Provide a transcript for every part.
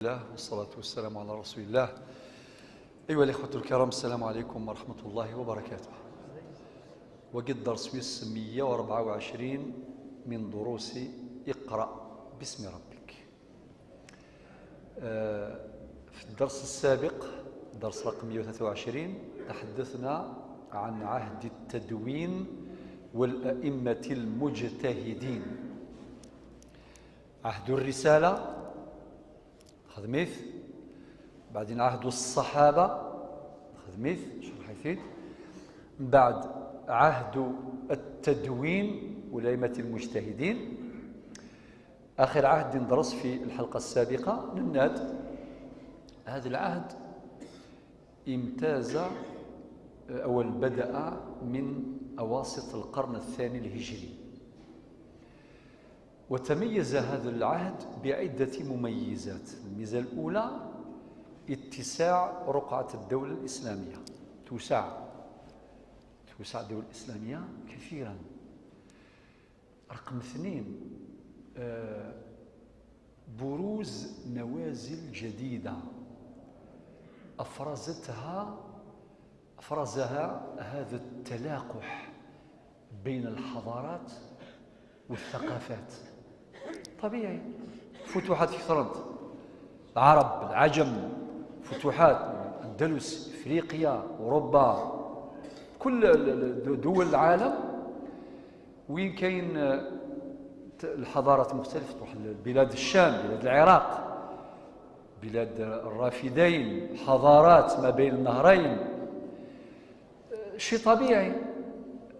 الله والصلاة والسلام على رسول الله. أيها الإخوة الكرام، السلام عليكم ورحمة الله وبركاته. وقد درس 124 من دروس اقرأ باسم ربك. في الدرس السابق، درس رقم 123، تحدثنا عن عهد التدوين والأئمة المجتهدين، عهد الرسالة خدميث، بعدين عهد الصحابة خدميث شرحيثيد، من بعد عهد التدوين والأئمة المجتهدين. آخر عهد ندرس في الحلقة السابقة نناد هذا العهد امتاز أو بدأ من أواسط القرن الثاني الهجري، وتميز هذا العهد بعدة مميزات. الميزة الأولى اتساع رقعة الدولة الإسلامية، توسع الدولة الإسلامية كثيرا. رقم 2، بروز نوازل جديدة أفرزها هذا التلاقح بين الحضارات والثقافات. طبيعي، فتوحات كثرت، العرب، العجم، فتوحات اندلس، افريقيا، اوروبا، كل دول العالم وين كاين الحضارات مختلفة. تروح بلاد الشام، بلاد العراق، بلاد الرافدين، حضارات ما بين النهرين، شيء طبيعي.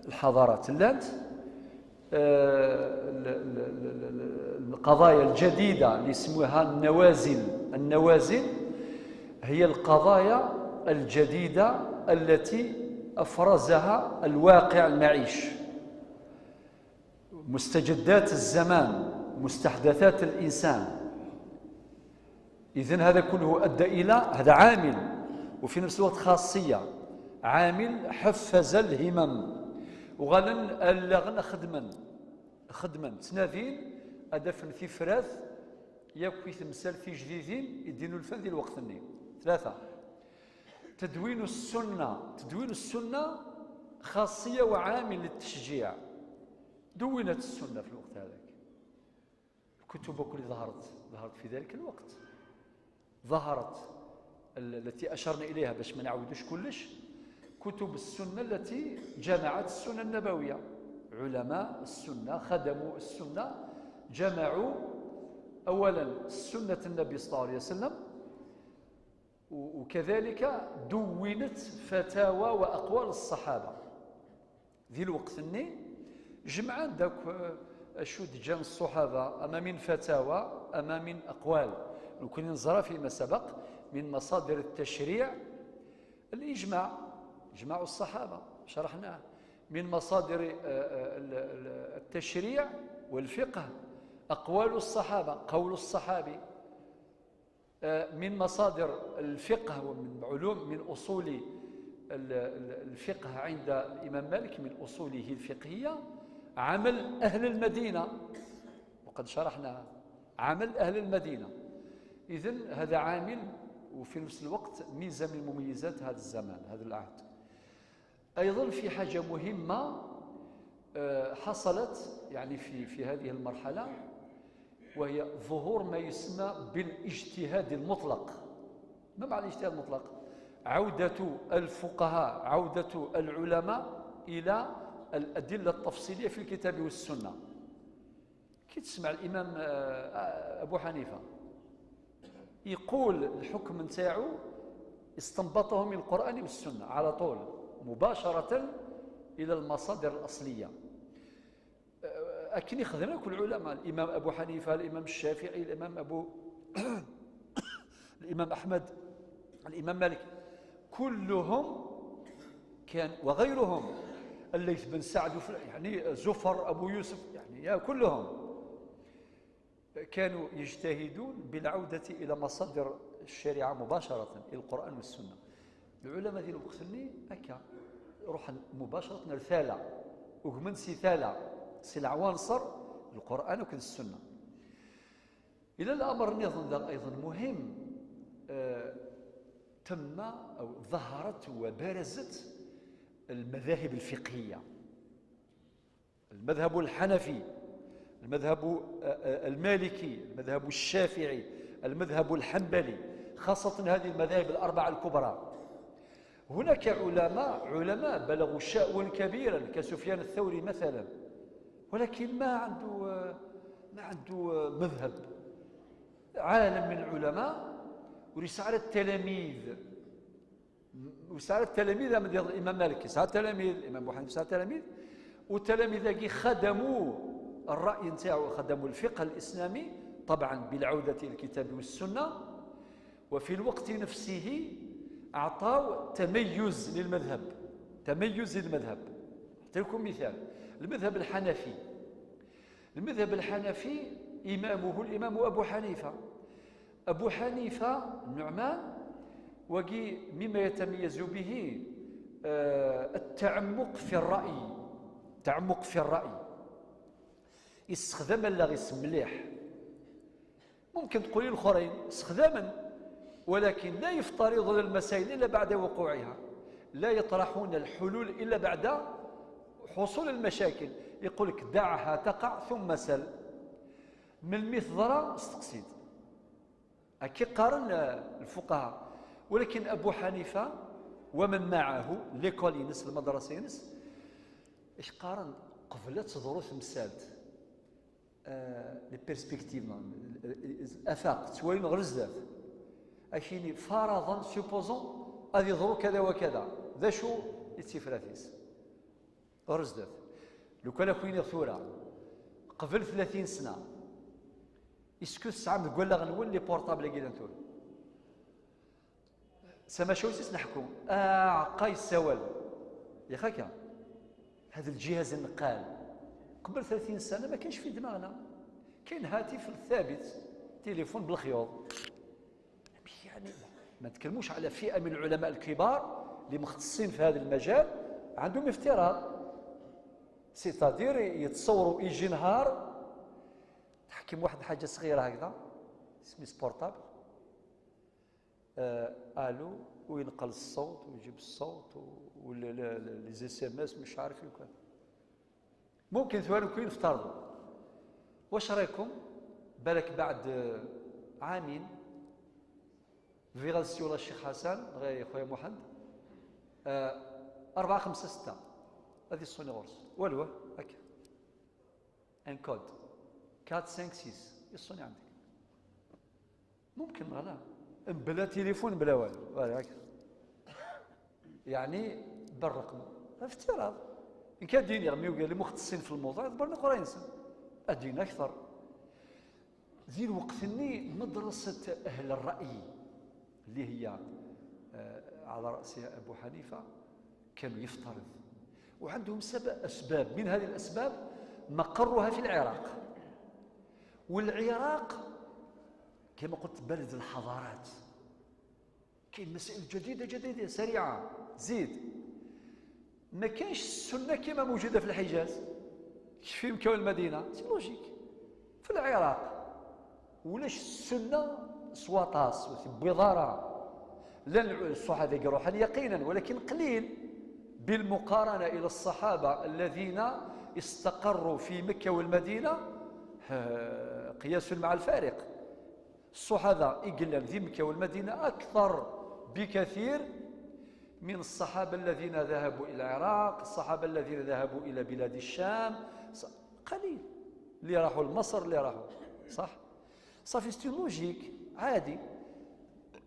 الحضارات اللات القضايا الجديدة اللي يسموها النوازل، النوازل هي القضايا الجديدة التي أفرزها الواقع المعيش، مستجدات الزمان، مستحدثات الإنسان. إذن هذا كله أدى إلى هذا عامل، وفي نفس الوقت خاصية، عامل حفز الهمم وغالا ألغنا خدما تنادين أدفن في فراث ياك تمثال في جديدين يدينوا الفن ديال الوقت. 3، تدوين السنة. تدوين السنة خاصية وعامل للتشجيع. دونت السنة في الوقت هذاك، الكتب كل ظهرت في ذلك الوقت، ظهرت التي أشرنا إليها باش ما نعاودوش كلش، كتب السنة التي جمعت السنة النبوية. علماء السنة خدموا السنة، جمعوا أولا سنة النبي صلى الله عليه وسلم، وكذلك دونت فتاوى وأقوال الصحابة. ذي الوقت الني جمعا داك شو جان الصحابة أما من فتاوى أما من أقوال. وكنا نزرى فيما سبق من مصادر التشريع الإجماع، إجماع الصحابة شرحناه، من مصادر التشريع والفقه أقوال الصحابة، قول الصحابي، من مصادر الفقه ومن علوم من أصول الفقه عند الإمام مالك، من أصوله الفقهية عمل أهل المدينة، وقد شرحنا عمل أهل المدينة. إذن هذا عامل، وفي نفس الوقت ميزة من مميزات هذا الزمان، هذا العهد. أيضا في حاجة مهمة حصلت يعني في هذه المرحلة، وهي ظهور ما يسمى بالاجتهاد المطلق. ما معنى الاجتهاد المطلق؟ عودة الفقهاء، عودة العلماء إلى الأدلة التفصيلية في الكتاب والسنة. كي تسمع الإمام أبو حنيفة يقول الحكم نتاعو استنبطه من القرآن والسنة على طول مباشرة إلى المصادر الأصلية. أكن يخدم كل العلماء، الإمام أبو حنيفة، الإمام الشافعي، الإمام أبو الإمام أحمد، الإمام مالك، كلهم كان وغيرهم، الليث بن سعد، يعني زفر، أبو يوسف، يعني كلهم كانوا يجتهدون بالعودة إلى مصادر الشريعة مباشرة، إلى القرآن والسنة. العلماء ديال الوقت هكا روح مباشرة رثالة ومن سثالة سي العوانصر القرآن وكذا السنة. إلى الأمر النظام أيضا مهم، تم أو ظهرت وبرزت المذاهب الفقهية، المذهب الحنفي، المذهب المالكي، المذهب الشافعي، المذهب الحنبلي، خاصة هذه المذاهب الأربعة الكبرى. هناك علماء بلغوا شأوا كبيرا كسفيان الثوري مثلا، ولكن ما عنده مذهب. عالم من العلماء ورسالة التلاميذ، وسالة التلاميذ من الإمام مالك ساعة التلاميذ، الإمام أبو حنيفة ساعة التلاميذ، والتلاميذ خدموا الرأي نتاعو، خدموا الفقه الإسلامي طبعا بالعودة إلى الكتاب والسنة، وفي الوقت نفسه أعطوا تميز للمذهب، تميز للمذهب. أعطيكم مثال، المذهب الحنفي، المذهب الحنفي إمامه الإمام أبو حنيفة. أبو حنيفة النعمان وقي مما يتميز به التعمق في الرأي، التعمق في الرأي، استخدام اللغيس مليح. ممكن تقولي الآخرين استخداما، ولكن لا يفترضون المسائل إلا بعد وقوعها، لا يطرحون الحلول إلا بعد حصول المشاكل. يقول لك دعها تقع ثم سل. من المثضرة استقصد أكي قارن الفقهاء. ولكن أبو حنيفة ومن معه l'école ينس، المدرسة ينس، إيش قارن قبل ظروف مسالت les perspectives، الافاق توالي غير زدات. اكيني فرضا supposons غادي يضرو كذا وكذا، ذا شو يتيفراتيس غير زدات. لو كان كوين ثورة قبل 30 سنة est-ce que الساعة تقول لها غنولي portable كي نتول سما شو نحكو عقاي السوال يا خاكا. هذا الجهاز النقال قبل 30 سنة ما كانش في دماغنا، كاين هاتف الثابت، تليفون بالخيوط. يعني ما نتكلموش على فئة من العلماء الكبار اللي مختصين في هذا المجال عندهم افتراض، c'est-à-dire يتصوروا يجي نهار تحكم واحد حاجة صغيرة هكذا سميت portable، الو، وينقل الصوت ويجيب الصوت و les SMS مش عارف ايه. ممكن ثواني كاين نفترضوا. واش رايكم بالك بعد عامين في غالسيولا الشيخ حسن غير خويا محمد 4 5 6 هذه الصوني غرس والو هكا un code 4 5 6 يصوني عندك. ممكن غلا بلا تليفون بلا والو هكا يعني بالرقم افتراض. ان كان ديني غميو قال مختصين في الموضوع ضربنا قرا انسان ادين اكثر. ذي الوقت اني مدرسه اهل الراي اللي هي على راسها ابو حنيفة كانوا يفترض، وعندهم سبع اسباب. من هذه الاسباب مقرها في العراق، والعراق كما قلت بلد الحضارات، كاين مسائل جديدة جديدة سريعة. زيد ما كانش السنة كما موجودة في الحجاز في مكة والمدينة، c'est logique. في العراق ولاش السنة سواطاس بضاره، لان الصحابة يروحا يقينا ولكن قليل بالمقارنة الى الصحابة الذين استقروا في مكة والمدينة، قياس مع الفارق. الصحابة إقلال في مكة والمدينة اكثر بكثير من الصحابة الذين ذهبوا إلى العراق، الصحابة الذين ذهبوا إلى بلاد الشام، قليل اللي راحوا لمصر، اللي راحوا صح. صافي c'est logique عادي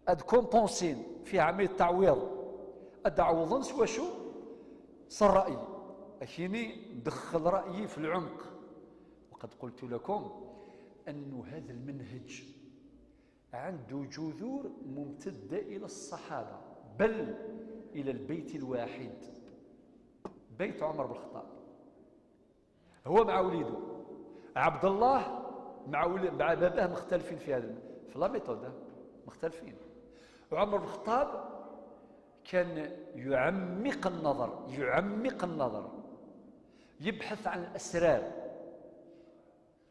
اد compenser في عملية تعويض، ادعوض سوا شو صار رأيي أكيني ندخل رأيي في العمق. وقد قلت لكم أن هذا المنهج عنده جذور ممتدة إلى الصحابة، بل إلى البيت الواحد، بيت عمر بن الخطاب. هو مع وليده عبد الله مع باباه مختلفين في هذا، في la méthode مختلفين. وعمر بن الخطاب كان يعمق النظر، يعمق النظر، يبحث عن الأسرار.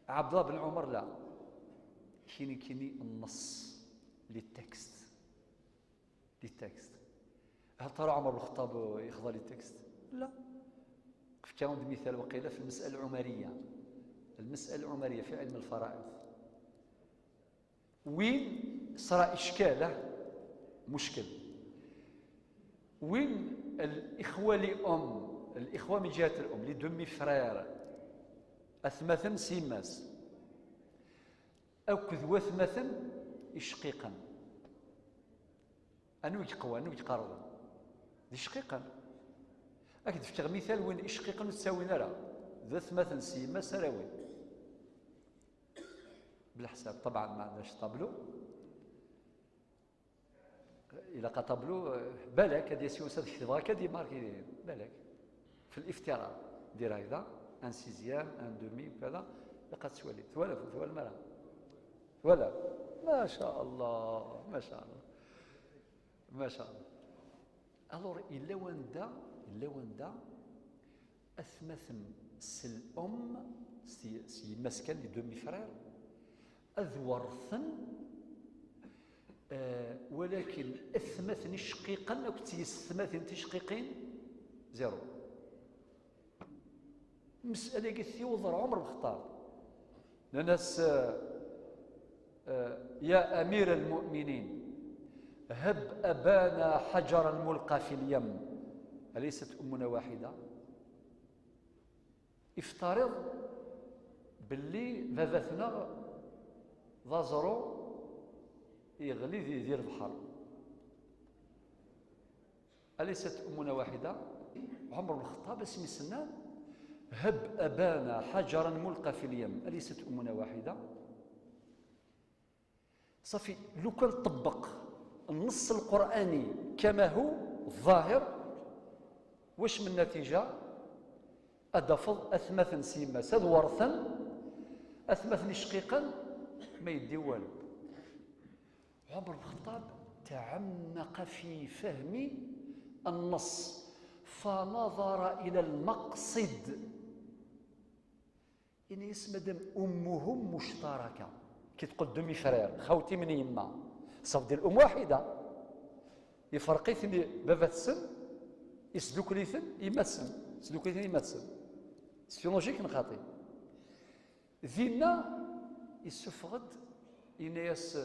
عبد الله بن عمر لا، كاين النص، les textes، les textes. هل ترى عمر بن الخطاب يخضع les textes؟ لا. كان مثال وقيله في المسألة العمرية، المسألة العمرية في علم الفرائض، وين صرا إشكاله، مشكل، وين الإخوة لأم، الإخوة من جهة الأم، les demi-frères، أثمثن سيماس أكذ وثمثن إشقيقا، أنو يقوى أنو يتقرب دي شقيقا. أكد فكر مثال وين إشقيقا تساوي نرى ذا ثمثن سيماس راوي بالحساب. طبعا ما عندناش طابلو، إلا قا طابلو بالك هذه سيوسات كتبغى كدي marquer بالك في الافتراض دير هكذا un sixième، un demi، كذا لقد تسوالي ثوالا ثوالا مالا ولا ما شاء الله ما شاء الله ما شاء الله. alors إلا وندا أثمثن الأم سي مسكن les demi-frères أذورثن، ولكن اثمثن شقيقا كنت يستمثن تشقيقين zéro. مسألة قلت يوضر عمر بن الخطاب ناس يا أمير المؤمنين، هب أبانا حجرا ملقى في اليم، أليست أمنا واحدة؟ افترض باللي باباتنا ذازرو يغلي ذي البحر، أليست أمنا واحدة؟ عمر بن الخطاب اسمي سنان هب أبانا حجرا ملقى في اليم، أليست أمنا واحدة؟ صافي لو كان طبق النص القرآني كما هو الظاهر، واش من نتيجة؟ أدفض أثمثن سيما ساد ورثا، أثمثن شقيقا ما يدي والو. عمر بن الخطاب تعمق في فهم النص فنظر إلى المقصد، إن اسم دم أمهم مشتركة، كي تقول demi-frère خوتي من يما صافي ديال الأم واحدة، يفرقيثني بابا السن يسدوكليثن يما السن يسدوكليثن يما السن، c'est logique نخاطي ذينا يسفغد إنياس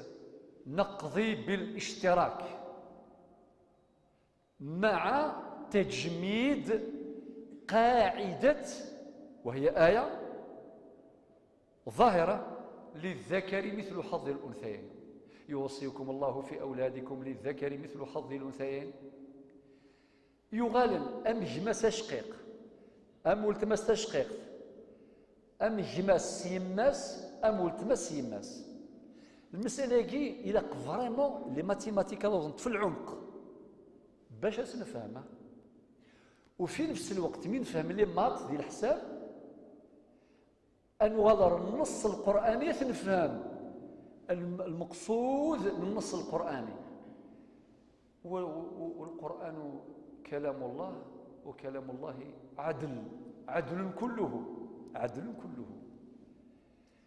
نقضي بالاشتراك مع تجميد قاعدة، وهي آية ظاهرة: للذكر مثل حظ الأنثيين، يوصيكم الله في أولادكم للذكر مثل حظ الأنثيين. يغالن أم جماس شقيق أم ولتمس تشقيق أم جماس يماس أم ولتمس يماس. المسألة كي إلا vraiment les mathématiques في العمق باش نفهمها، وفي نفس الوقت من فهم les maths ديال الحساب أن النص القرآني نفهم المقصود من النص القرآني. والقرآن كلام الله، وكلام الله عدل، عدل كله، عدل كله.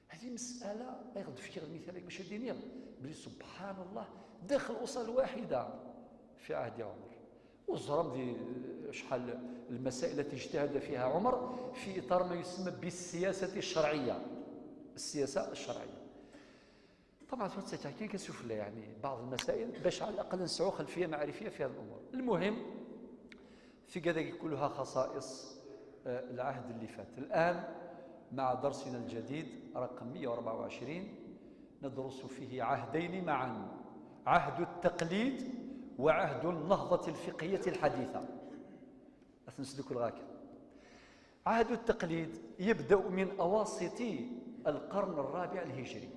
هذه مسألة غير فكر المثال باش دينيا بلي سبحان الله داخل الأسرة الواحدة في عهد عمر والزرم دي شحال المسائل التي اجتهد فيها عمر في إطار ما يسمى بالسياسة الشرعية. السياسة الشرعية طبعا تحكي كسفلى يعني بعض المسائل باش على الأقل نسعوا خلفية معرفية في هذه الأمور. المهم في كذا كلها خصائص العهد اللي فات. الآن مع درسنا الجديد رقم 124 ندرس فيه عهدين معا، عهد التقليد وعهد النهضة الفقهية الحديثة. أثنسلك الغاكة. عهد التقليد يبدأ من أواسط القرن الرابع الهجري،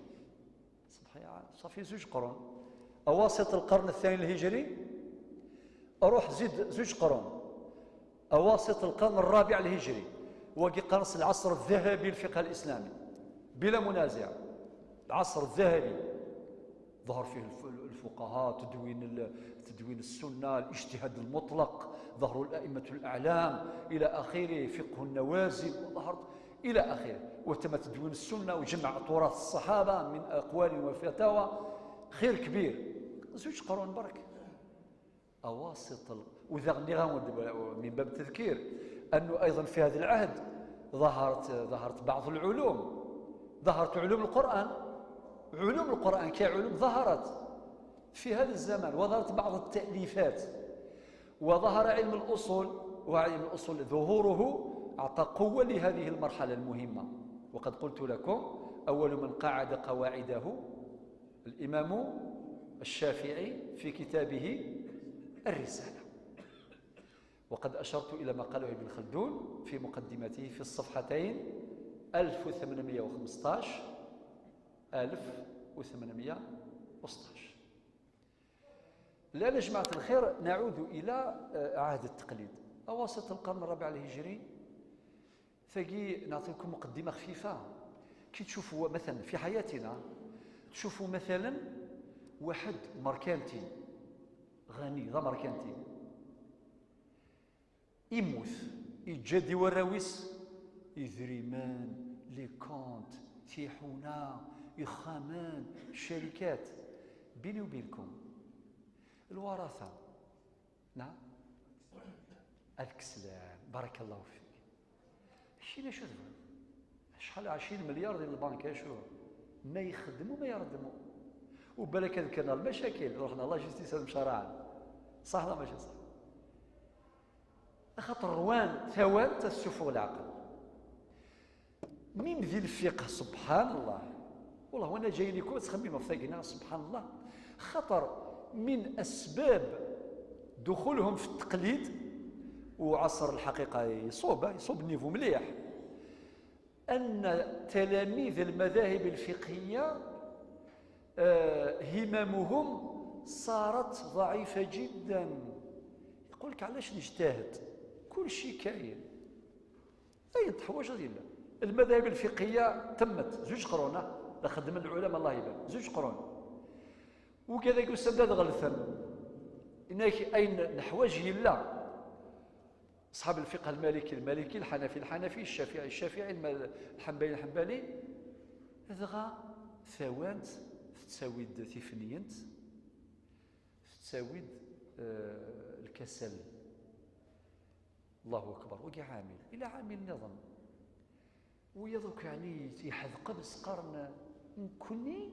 صافي زوج قرون، أواسط القرن الثاني الهجري، أروح زيد زوج قرون، أواسط القرن الرابع الهجري وقي قرص العصر الذهبي للفقه الإسلامي بلا منازع. العصر الذهبي ظهر فيه الفقهاء، تدوين السنة، الاجتهاد المطلق، ظهروا الأئمة الأعلام إلى آخره، فقه النوازل، وظهرت إلى آخره. وتم تدوين السنة وجمع تراث الصحابة من أقوال وفتاوى، خير كبير. زوج قرون برك أواسط. وذا من باب التذكير أنه أيضا في هذا العهد ظهرت بعض العلوم، ظهرت علوم القرآن، علوم القرآن كعلوم ظهرت في هذا الزمان، وظهرت بعض التأليفات، وظهر علم الأصول، وعلم الأصول ظهوره أعطى قوة لهذه المرحلة المهمة. وقد قلت لكم أول من قعد قواعده الإمام الشافعي في كتابه الرسالة. وقد أشرت إلى ما قاله ابن خلدون في مقدمته في الصفحتين 1815 1816. الآن يا جماعة الخير نعود إلى عهد التقليد، أواسط القرن الرابع الهجري. ثقي نعطيكم مقدمة خفيفة. كي تشوفوا مثلا في حياتنا، تشوفوا مثلا واحد mercantile غني، ذا mercantile يموت يجدي وراويس يذريمان les comptes تيحونا يخامان الشركات. بيني وبينكم الورثة، نعم الكسلان، بارك الله فيك. شي شو شحال 20 مليار ديال البنك، شو ما يخدموا ما يردموا، وبالك كان المشاكل رحنا la justice مشرعا، صح ولا ماشي صح؟ خاطر روان ثوان تسفوا العقل من ذي الفقه. سبحان الله، والله وانا جاي لكم تخمم في سبحان الله. خطر من اسباب دخولهم في التقليد وعصر الحقيقة يصوب ال niveau مليح، ان تلاميذ المذاهب الفقهية هممهم صارت ضعيفة جدا. يقول لك علاش نجتهد، كل شيء كاين، اي تحوج ديال المذاهب الفقهية تمت زوج قرون، خدم العلماء الله يبارك زوج قرون، وكذا يقول سداد غلثن إنك أين نحوج لا أصحاب الفقه المالكي المالكي، الحنفي الحنفي، الشافعي الشافعي، الحنبلي الحنبلي، ذغا ثوانت تساويد تيفنينت تساويد الكسل. الله أكبر. وكي عامل إلى عامل نظام ويضوك يعني يحذق بس قرن كني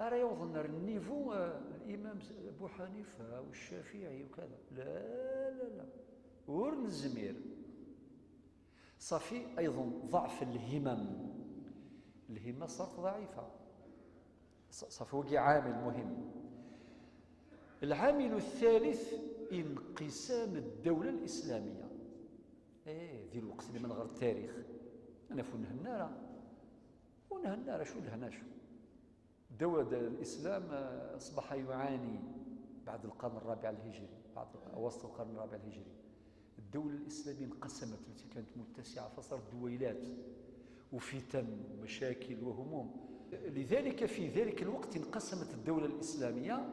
أرى يوضن ال niveau الإمام أبو حنيفة والشافعي وكذا، لا لا لا ورن الزمير. صافي أيضا ضعف الهمم، الهمة صارت ضعيفة، صافي وقع عامل مهم. العامل الثالث انقسام الدولة الإسلامية. إيه ذي الوقت اللي من غير التاريخ أنا فون هنارة ونهنارة شو الهنا شو دولة الإسلام أصبح يعاني بعد القرن الرابع الهجري، بعد وسط القرن الرابع الهجري الدولة الإسلامية انقسمت، التي كانت متسعة فصارت دويلات وفتن ومشاكل وهموم. لذلك في ذلك الوقت انقسمت الدولة الإسلامية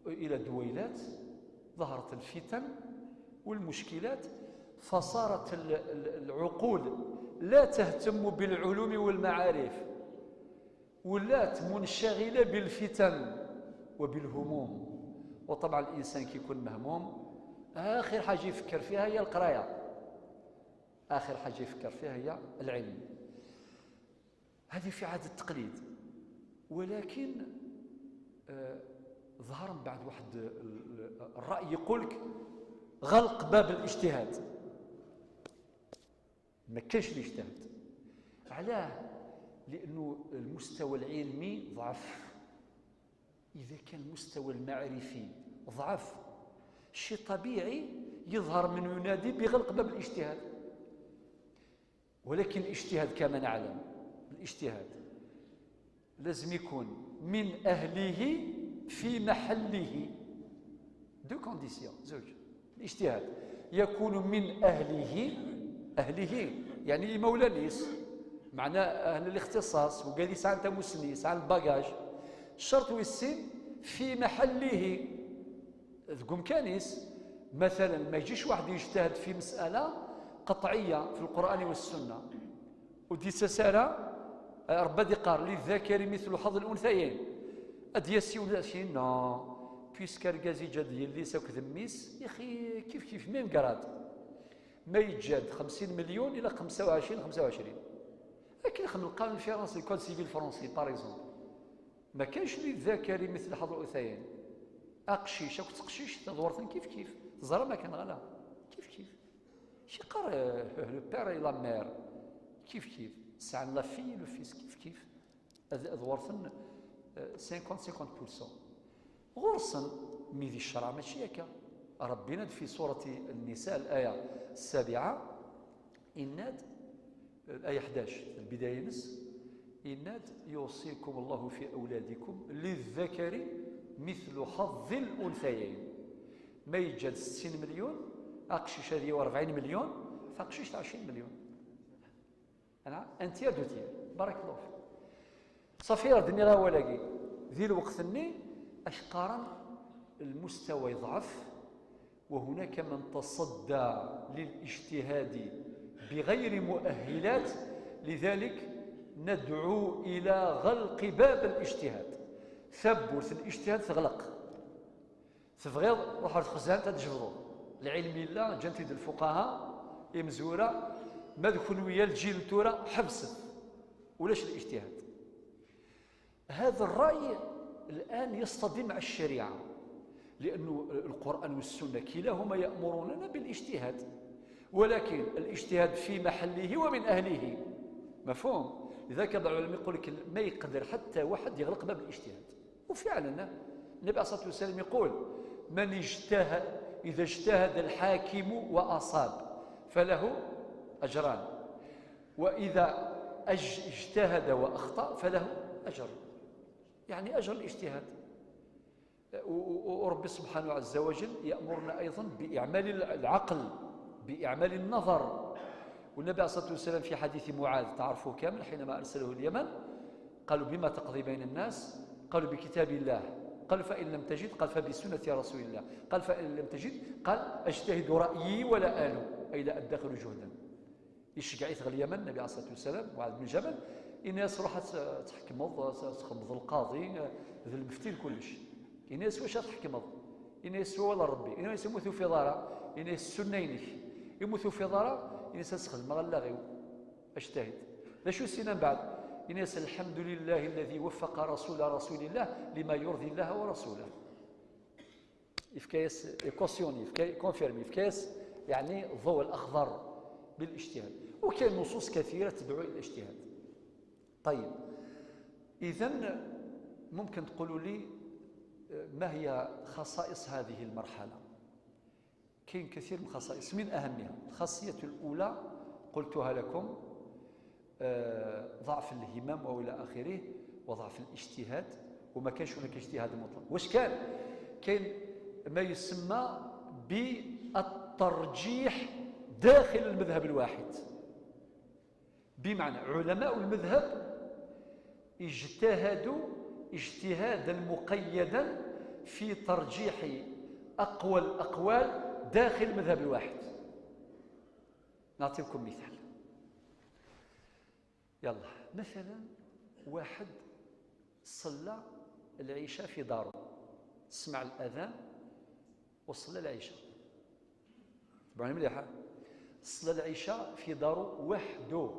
إلى دويلات، ظهرت الفتن والمشكلات، فصارت العقول لا تهتم بالعلوم والمعارف، ولات منشغلة بالفتن وبالهموم. وطبعا الإنسان كي يكون مهموم آخر حاجة يفكر فيها هي القراية، آخر حاجة يفكر فيها هي العلم. هذه في عهد التقليد. ولكن ظهر من بعد واحد الرأي يقولك غلق باب الاجتهاد، ما كاش الاجتهاد. علاه؟ لأنه المستوى العلمي ضعف. إذا كان المستوى المعرفي ضعف، شيء طبيعي يظهر من ينادي بغلق باب الاجتهاد. ولكن الاجتهاد كما نعلم، الاجتهاد لازم يكون من أهله في محله، deux conditions زوج. الاجتهاد يكون من أهله، أهله يعني مولانيس، معناه أهل الاختصاص، وقال لي ساعة أنت مسني ساعة ال bagage. الشرط والسين في محله، تقوم كانيس. مثلا ما يجيش واحد يجتهد في مسألة قطعية في القرآن والسنة ودي سسارة ربا دي قار للذكر مثل حظ الأنثيين. أدياسي ولا شي non، puisque أرقاز يجاد يليس أكد ميس يا أخي كيف كيف même grade، ما يجاد 50 مليون إلى 25 25. لكن خدم القانون الفرنسي، ال code civil français par exemple، ما كانش للذكر مثل حظ الأنثيين. أقشيش أكد تقشيش تدورتن كيف كيف، تزرى ما كان غلا كيف كيف. شي قار le père la mère كيف كيف، ساعة la fille le fils كيف كيف، ادورثن 50 50%. غرسا ميدي الشرع ماشي هكا. ربنا في سورة النساء الآية 7 إناد الآية 11 البداية نس إناد يوصيكم الله في أولادكم للذكر مثل حظ الأنثيين. ما يجد 60 مليون أقشيش هذه 40 مليون فأقشيش 20 مليون. أنا un tiers deux tiers. بارك الله فيك. صافي ردني راه ولاكي ذي الوقت ني اش قارن المستوى يضعف، وهناك من تصدى للاجتهاد بغير مؤهلات، لذلك ندعو إلى غلق باب الاجتهاد. ثبت الاجتهاد تغلق، تفغيض روح الخزان تجبرو العلم الله جنتي الفقهاء مزورة ما دخل ويا الجيل تورا حبست ولاش الاجتهاد. هذا الرأي الآن يصطدم مع الشريعة، لأنه القرآن والسنة كلاهما يأمروننا بالاجتهاد، ولكن الاجتهاد في محله ومن أهله، مفهوم؟ لذلك بعض العلماء يقول لك ما يقدر حتى واحد يغلق باب الاجتهاد. وفعلا النبي عليه الصلاة والسلام يقول من اجتهد إذا اجتهد الحاكم وأصاب فله أجران، وإذا اجتهد وأخطأ فله أجر، يعني أجر الاجتهاد. وربي سبحانه عز وجل يأمرنا أيضا بإعمال العقل، بإعمال النظر. والنبي عليه الصلاة والسلام في حديث معاذ تعرفه كامل حينما أرسله اليمن قالوا بما تقضي بين الناس؟ قالوا بكتاب الله. قالوا فإن لم تجد؟ قال فبسنة رسول الله. قال فإن لم تجد؟ قال أجتهد رأيي ولا آلو، أي لا أدخر جهدا. يشجع يثغ اليمن النبي عليه الصلاة والسلام معاذ بن جبل الناس راحت تحكمض تخمض القاضي ذا المفتي كلش. الناس واش تحكمض؟ الناس ولا ربي، الناس يموتوا في دارا، الناس سنينك يموتوا في دارا، الناس تخدم غلا غيو اجتهد. لا شو سينا من بعد؟ الناس الحمد لله الذي وفق رسول رسول الله لما يرضي الله ورسوله. يفكاس cautionner، يفكاس confirmer، يفكاس يعني الضوء الاخضر بالاجتهاد. وكاين نصوص كثيرة تدعو الى الاجتهاد. طيب اذا ممكن تقولوا لي ما هي خصائص هذه المرحلة؟ كاين كثير من الخصائص، من اهمها الخاصية الاولى قلتها لكم، ضعف الهمم والى اخره وضعف الاجتهاد، وما كانش هناك اجتهاد مطلق. واش كان؟ كاين ما يسمى بالترجيح داخل المذهب الواحد، بمعنى علماء المذهب اجتهدوا اجتهادا مقيدا في ترجيح اقوى الاقوال داخل المذهب الواحد. نعطيكم مثال، يلا مثلا واحد صلى العشاء في داره، سمع الاذان وصلى العشاء، تبعني مليحة، صلى العشاء في داره وحده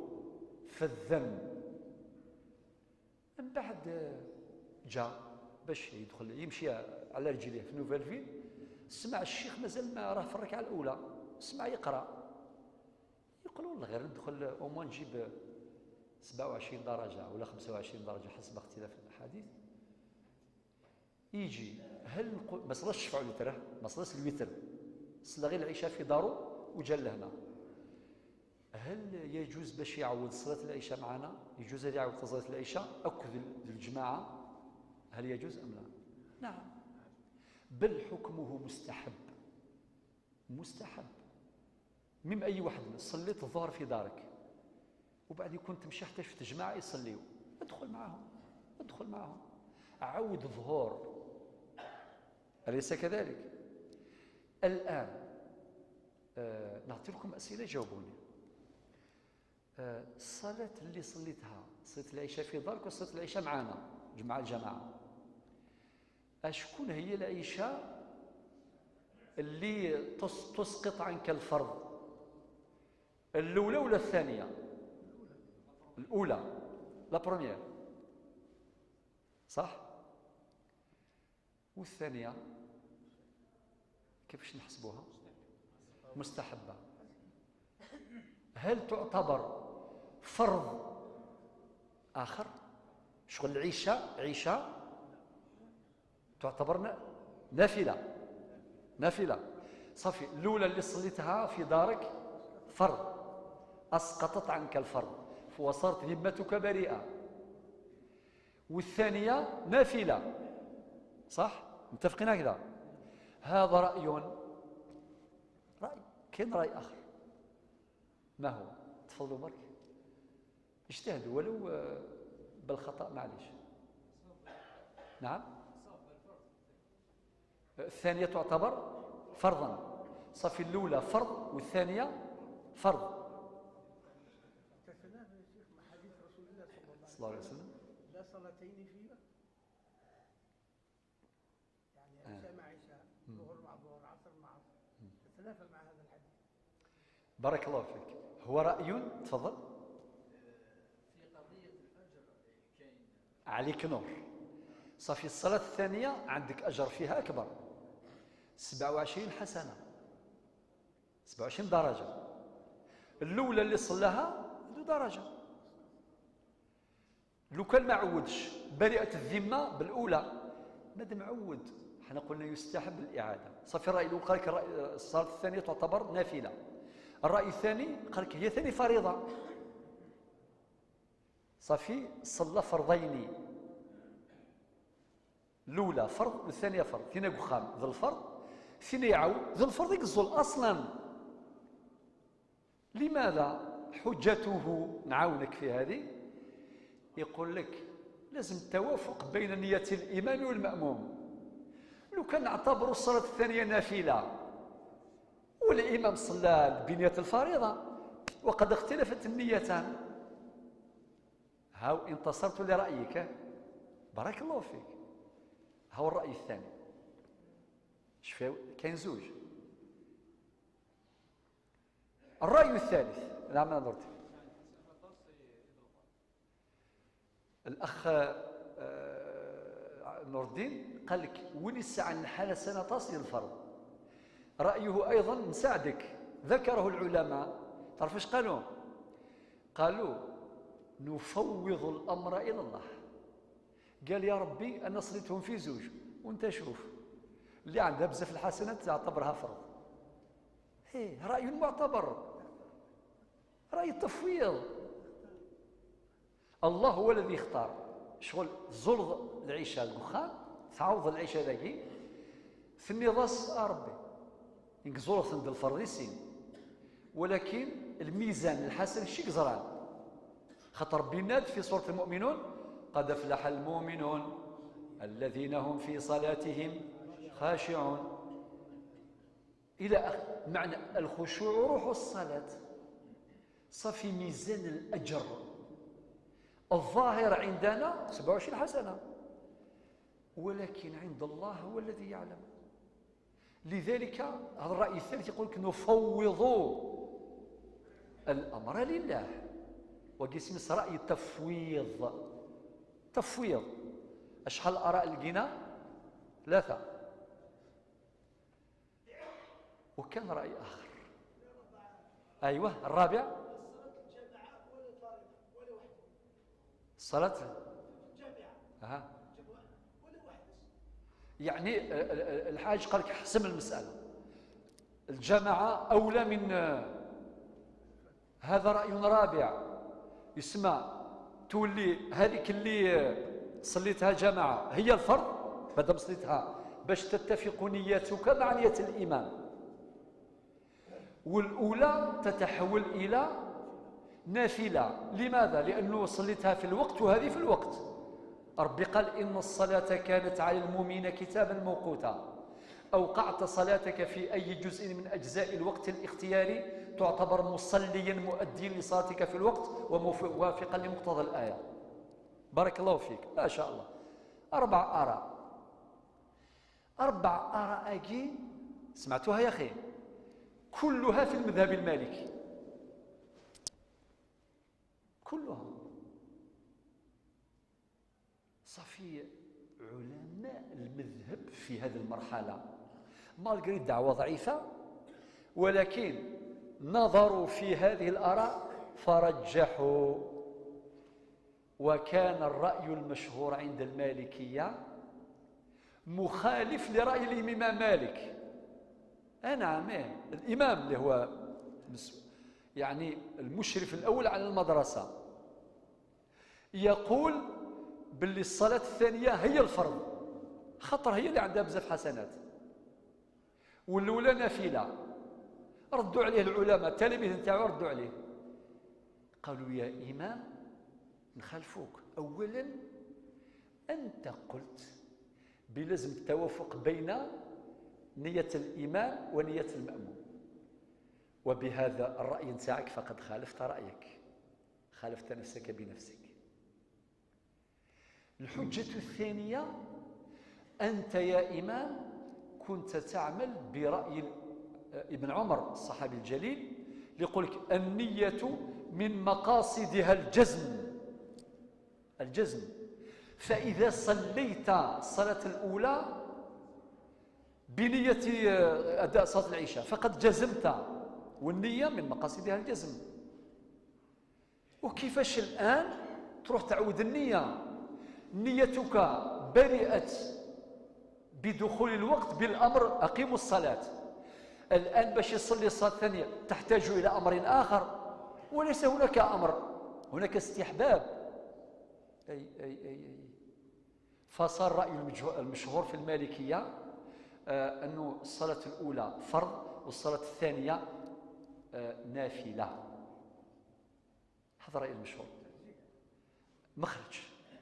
في الذم. من بعد جا باش يدخل يمشي على رجليه في nouvelle ville، سمع الشيخ مازال ما راه في الركعة الاولى، سمع يقرا، يقول والله غير ندخل au moins نجيب 27 درجه ولا 25 درجه حسب اختلاف الاحاديث. يجي هل نقول ما صلاش الشفع والوتر، ما صلاش الوتر، صلى غير العشاء في دارو وجا لهنا، هل يجوز باش يعوض صلاة العشاء معنا؟ يجوز أن يعوض صلاة العشاء أكد الجماعة؟ هل يجوز أم لا؟ نعم، بل حكمه مستحب، مستحب. مم أي واحد صليت الظهر في دارك وبعد يكون تمشي حتى شفت جماعة يصليوا، ادخل معهم، ادخل معهم، عود الظهور، أليس كذلك؟ الآن نعطي لكم أسئلة جاوبوني. الصلاة اللي صليتها، صليت العشاء في دارك وصليت العشاء معانا جماعة الجماعة، أشكون هي العشاء اللي تسقط عنك الفرض؟ الأولى ولا الثانية؟ الأولى، la première، صح؟ والثانية كيفاش نحسبوها؟ مستحبة. هل تعتبر فرض آخر؟ شغل العشاء، عشاء تعتبر نافلة، نافلة صافي. الأولى اللي صليتها في دارك فرض، أسقطت عنك الفرض وصارت ذمتك بريئة. والثانية نافلة، صح؟ متفقين هكذا؟ هذا رأي، رأي، كاين رأي آخر ما هو؟ تفضلوا برك، اجتهدوا ولو بالخطأ، معليش. نعم، الثانية تعتبر فرضا، صافي. الأولى فرض والثانية فرض. تتنافى يا شيخ مع حديث رسول الله صلى الله عليه وسلم، لا صلاتين في وقت، يعني عشاء مع عشاء، ظهر مع ظهر، عصر مع عصر، تتنافى مع هذا الحديث. بارك الله فيك. هو رأي، تفضل. في قضية الأجر كاين عليك نور. صافي الصلاة الثانية عندك أجر فيها أكبر، 27 حسنة، 27 درجة. الأولى اللي صلاها عنده درجة، لو كان ما عودش برئة الذمة بالأولى، مادام عود حنا قلنا يستحب الإعادة. صافي الرأي الأول قال لك الصلاة الثانية تعتبر نافلة. الرأي الثاني قال لك هي ثاني فريضة. صافي صلى فرضين، الأولى فرض والثانية فرض، ثاني قخام ذا الفرض، ثاني يعاود ذا الفرض يقزل أصلا. لماذا؟ حجته نعاونك في هذه، يقول لك لازم التوافق بين نية الإمام والمأموم. لو كان نعتبر الصلاة الثانية نافلة والإمام صلى بنية الفريضة وقد اختلفت النيتان، هاو انتصرت لرأيك، بارك الله فيك. هاو الرأي الثاني، شفاو كاين زوج. الرأي الثالث، نعم نظرتي الأخ نور الدين قال لك وين الساعة الحالة سنة تصل الفرض. رأيه أيضا نساعدك، ذكره العلماء. تعرف ايش قالوا؟ قالوا نفوض الأمر إلى الله. قال يا ربي أنا صليتهم في زوج وأنت شوف اللي عندها بزاف الحسنات تعتبرها فرض. إيه رأي معتبر، رأي التفويض. الله هو الذي اختار. شغل زرض العيشة الدخان تعوض العيشة ذاكي ثني ضاس ربي إنك زرت عند الفرض سين، ولكن الميزان الحسن شي قزران. خاطر ربي ناد في سورة المؤمنون قد أفلح المؤمنون الذين هم في صلاتهم خاشعون إلى آخر. معنى الخشوع روح الصلاة. صافي ميزان الأجر الظاهر عندنا 27 حسنة، ولكن عند الله هو الذي يعلم. لذلك هذا الرأي الثالث يقول لك نفوض الأمر لله، وقسم رأي التفويض. تفويض أشحال الآراء لقينا؟ 3. وكان رأي آخر، أيوه الرابع، الصلاة الجامعة. يعني الحاج قال لك حسم المسألة، الجماعة أولى من هذا. رأي رابع يسمى تولي هذيك اللي صليتها جماعة هي الفرض مادام صليتها باش تتفق نيتك مع نية الإمام، والأولى تتحول إلى نافلة. لماذا؟ لأنه صليتها في الوقت وهذه في الوقت. ربي قال إن الصلاة كانت على المؤمنين كتابا موقوتا. أوقعت صلاتك في أي جزء من أجزاء الوقت الاختياري تعتبر مصليا مؤديا لصلاتك في الوقت وموافقا لمقتضى الآية. بارك الله فيك، ما شاء الله. 4 آراء، 4 آراء أكي سمعتوها يا أخي، كلها في المذهب المالكي، كلها. صافي علماء المذهب في هذه المرحلة malgré الدعوة ضعيفة، ولكن نظروا في هذه الآراء فرجحوا. وكان الرأي المشهور عند المالكية مخالف لرأي الإمام مالك. نعم، الإمام اللي هو يعني المشرف الأول على المدرسة يقول باللي الصلاة الثانية هي الفرض، خطر هي اللي عندها بزاف حسنات، والأولى نافلة. ردوا عليه العلماء، التلاميذ نتاعو ردوا عليه، قالوا يا إمام نخالفوك. أولا أنت قلت بلازم التوافق بين نية الإمام ونية المأموم، وبهذا الرأي نتاعك فقد خالفت رأيك، خالفت نفسك بنفسك. الحجة الثانية، أنت يا إمام كنت تعمل برأي ابن عمر الصحابي الجليل يقول لك النية من مقاصدها الجزم، الجزم. فإذا صليت الصلاة الأولى بنية أداء صلاة العشاء فقد جزمت، والنية من مقاصدها الجزم. وكيفاش الآن تروح تعود النية؟ نيتك برئت بدخول الوقت بالأمر أقيموا الصلاة. الآن باش يصلي الصلاة الثانية تحتاج إلى أمر آخر، وليس هناك أمر، هناك استحباب. أي أي أي أي. فصار رأي المشهور في المالكية أنه الصلاة الأولى فرض والصلاة الثانية نافلة. هذا الرأي المشهور مخرج،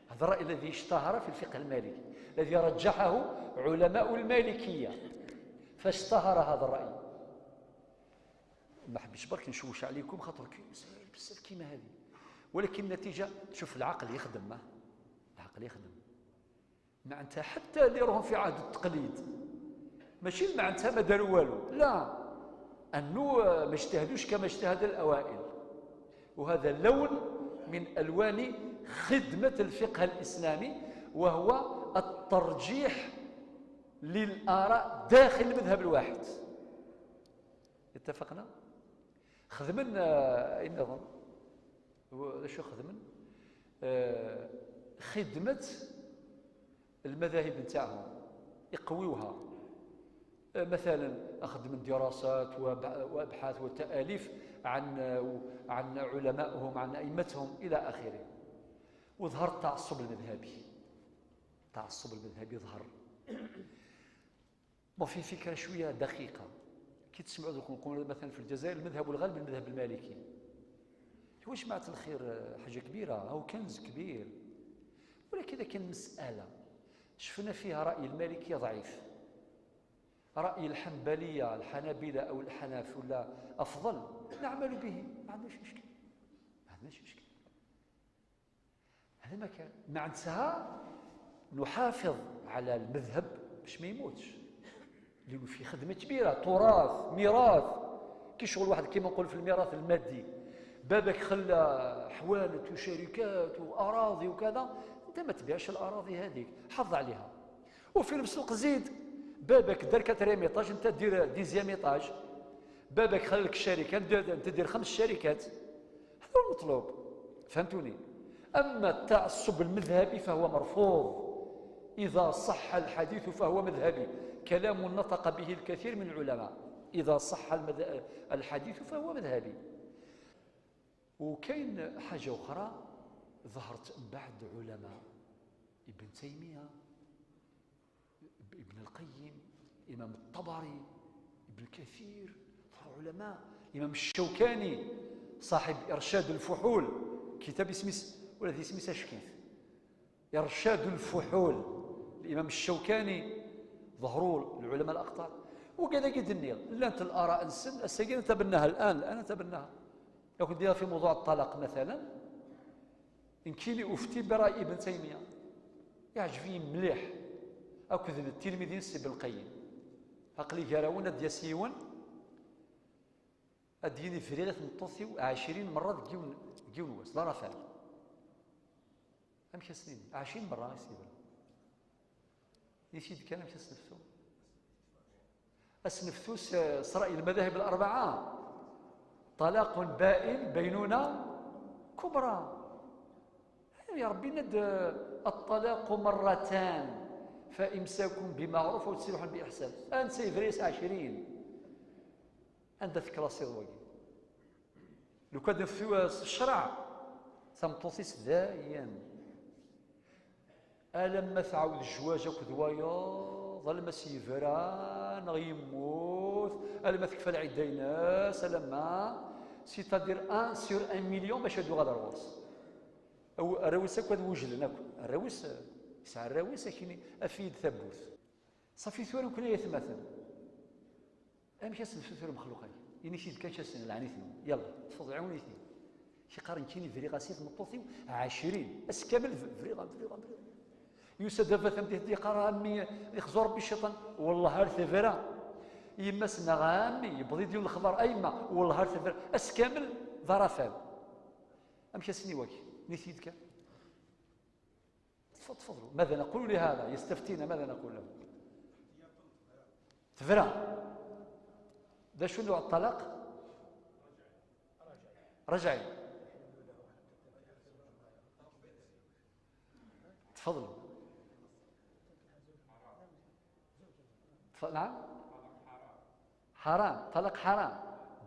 هذا الرأي الذي اشتهر في الفقه المالكي، الذي رجحه علماء المالكية، فاشتهر هذا الرأي. ما حبيتش برك نشوش عليكم خاطر مسائل بزاف كيما هذه، ولكن النتيجة شوف العقل يخدم، العقل يخدم. معناتها حتى اللي راهم في عهد التقليد ماشي معناتها ما داروا والو، لا، أنه ما اجتهدوش كما اجتهد الأوائل. وهذا لون من ألوان خدمة الفقه الإسلامي، وهو الترجيح للآراء داخل المذهب الواحد. اتفقنا؟ خدمنا النظام شو خدمن؟ خدمة المذاهب نتاعهم يقويوها. مثلا أخذ من دراسات وأبحاث وتآليف عن علمائهم، عن أئمتهم إلى آخره. وظهر التعصب المذهبي، التعصب المذهبي ظهر. وفي فكرة شوية دقيقة كي تسمعوا دوك نقول مثلا في الجزائر المذهب الغالب المذهب المالكي. هو جماعة الخير حاجة كبيرة، هو كنز كبير، ولكن إذا كان مسألة شفنا فيها رأي المالكية ضعيف، رأي الحنبلية الحنابلة أو الحناف ولا أفضل، نعمل به، ما عندناش مشكل، ما عندناش مشكل. هذا ما كان معناتها نحافظ على المذهب باش ما يموتش، لأنه في خدمة كبيرة، تراث، ميراث. كي شغل واحد كيما نقول في الميراث المادي، بابك خلى حوانت وشركات وأراضي وكذا، أنت ما تبيعش الأراضي هذيك، حافظ عليها. وفي نفس الوقت زيد، بابك دار quatrième étage، أنت دير dixième étage. بابك خلى لك الشركة، أنت دير 5 شركات. هذا هو المطلوب، فهمتوني؟ أما التعصب المذهبي فهو مرفوض. إذا صح الحديث فهو مذهبي، كلام نطق به الكثير من العلماء. إذا صح الحديث فهو مذهبي. وكاين حاجة أخرى ظهرت بعد علماء، ابن تيمية، ابن القيم، إمام الطبري، ابن كثير، علماء، إمام الشوكاني صاحب إرشاد الفحول، كتاب اسمه ولا اسمه شكيف، إرشاد الفحول، الإمام الشوكاني ظهروا العلماء الاقطار وكذا قد النيل لا انت الاراء السن السجين تبناها الان، الان تبناها. لو كنت في موضوع الطلاق مثلا، ان كيني افتي براي ابن تيمية يعجبني مليح، اكذب التلميذين سي ابن القيم عقلي كراون ديال سيون اديني فريغه مطوثي 20 مرة ديون واس لا رافال أم سنين 20 مرة سيدي يسيد كان مش نفسه أسنفتو سرائي المذاهب الأربعة طلاق بائن بينونة كبرى. يا ربي ند الطلاق مرتان فإمساك بمعروف وتسريح بإحسان. أنت سيفريس 20 عندك كلاسي ضوي لو كان في الشرع تمطوطيس دائما ألم تعاود الجواج كذوايا ظل سيفران غيموت ألم تكفى العديناس ألم c'est-à-dire 1 sur 1 مليون باش هادو غادا الغرس أو الراويس هكا وجلنا الراويس يسعى الراويس كاين أفيد ثبوت صافي ثوري كنا يتماثل أم كاس نفسو المخلوقين يعني شي كان شاس العنيث يلا تفضل عاونيتني شي قارن كيني فري غاسيت مطوطي 20 اس كامل فري فري فري يوسف دابا ثم تهدي قرا امي يخزو ربي الشيطان والله هار ثفرا يما سنا غامي يبغي يدير الخضر ايما والله هار ثفرا اس كامل ظرفان ام كاسني واكي نسيت كان تفضلوا. ماذا نقول لهذا يستفتينا؟ ماذا نقول له؟ تفرا ده شو نوع الطلاق؟ رجعي. تفضلوا. نعم حرام، طلاق حرام.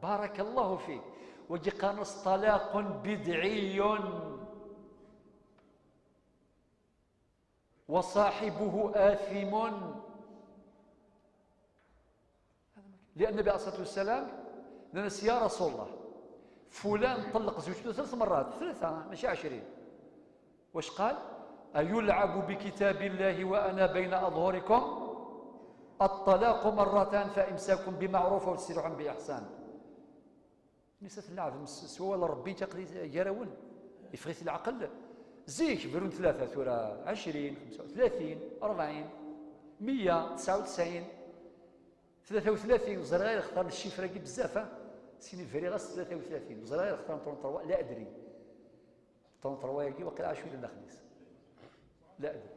بارك الله فيك. وجي قانص طلاق بدعي وصاحبه آثم، لأن النبي عليه الصلاة والسلام ناس يا رسول الله فلان طلق زوجته 3 مرات، 3 ماشي 20. واش قال؟ أيلعب بكتاب الله وأنا بين أظهركم؟ الطلاق مرتان فإمساك بمعروف وتسريح بإحسان. نسات اللعب سوى ربي تقري يراون يفغيث العقل زيك برون 3 ثورة 20 35 40 199 33 وزرغير اختار الشفرة كي بزاف سيني فري غاس 33 وزرغير اختار 33 لا أدري 33 كي وقيلا 20 ولا خميس لا أدري.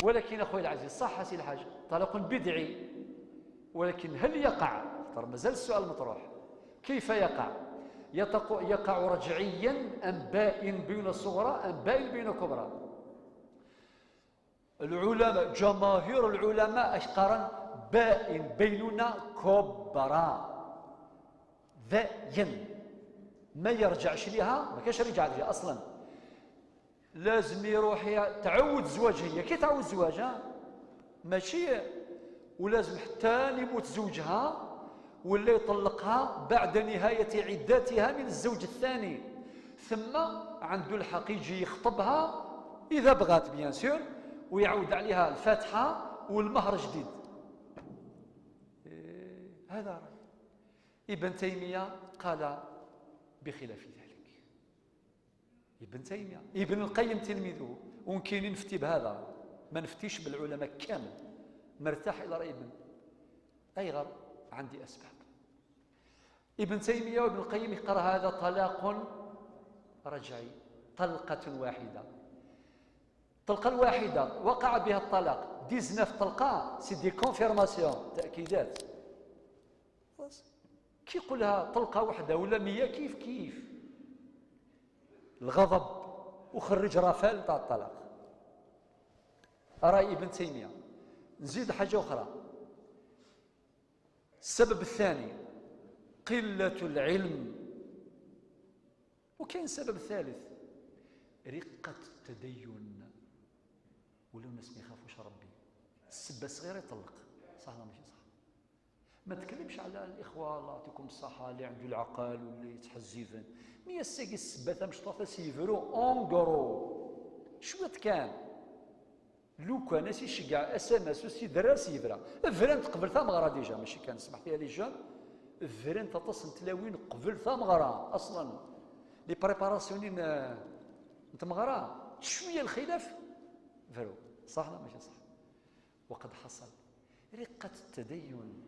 ولكن أخوي العزيز صح سي الحاج طلاق بدعي، ولكن هل يقع؟ ترى مازال السؤال مطروح، كيف يقع؟ يقع رجعيا أم بائن بين الصغرى أم بائن بين الكبرى؟ العلماء جماهير العلماء أشقرا بائن بيننا كبرى ذاين ما يرجعش لها، ما كاش رجع لها أصلا، لازم يروح تعود زواج، هي كي تعود زواجها ماشي، ولازم حتى يموت زوجها ولا يطلقها بعد نهاية عدتها من الزوج الثاني، ثم عنده الحق يجي يخطبها إذا بغات bien sûr، ويعود عليها الفاتحة والمهر جديد. هذا رأي ابن تيمية قال بخلاف ذلك. ابن تيمية ابن القيم تلميذه، وممكن نفتي بهذا، ما نفتيش بالعلماء كامل، مرتاح إلى رأي ابن أيغر، عندي أسباب. ابن تيمية وابن القيم يقرأ هذا طلاق رجعي، طلقة واحدة، الطلقة الواحدة وقع بها الطلاق 19 طلقة، c'est des confirmations، تأكيدات. كي يقولها طلقة واحدة ولا 100 كيف كيف الغضب وخرج rafale تاع الطلاق. رأي ابن تيمية. نزيد حاجة أخرى، السبب الثاني قلة العلم، وكاين سبب ثالث رقة التدين، ولو الناس ما يخافوش ربي، السبة الصغيرة يطلق، صح ولا ماشي صح؟ ما تكلمش على الإخوة الله يعطيكم الصحة اللي عنده العقل واللي يتحزيفن، mais الساقي السبة مش طافة سيفرو en gros شوية كان لو كان يشجع SMS وسي دراس يبرا فرنت قبل ثمغرة déjà، ماشي كان سمح فيها les jeunes، فرنت تصن تلاوين قبل ثمغرة اصلا les préparations تمغرة شوية الخلاف فرو، صح لا ماشي صح؟ وقد حصل رقة التدين.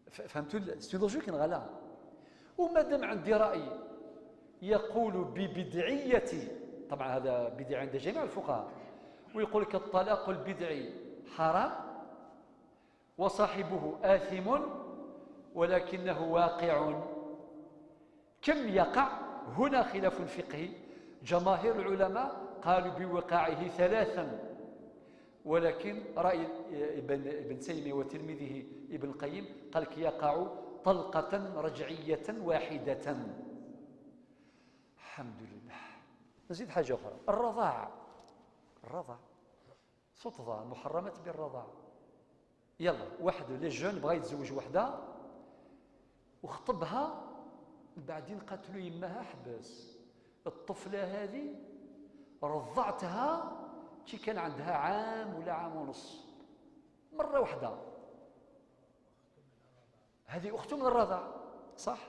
فهمتوا؟ c'est logique غلا. ومادام عندي رأي يقول ببدعية، طبعا هذا بدعة عند جميع الفقهاء، ويقول لك الطلاق البدعي حرام وصاحبه آثم ولكنه واقع. كم يقع؟ هنا خلاف فقهي. جماهير العلماء قالوا بوقاعه ثلاثا، ولكن رأي ابن تيمية وتلميذه ابن القيم قال لك يقع طلقة رجعية واحدة. الحمد لله. نزيد حاجة أخرى، الرضاع. الرضاع سلطة المحرمات بالرضاع. يلا واحد les jeunes بغى يتزوج وحده وخطبها، بعدين قاتلوا يماها حبس الطفلة هذه رضعتها كي كان عندها عام ولا عام ونص مرة واحدة، هذه أخته من الرضاع، صح؟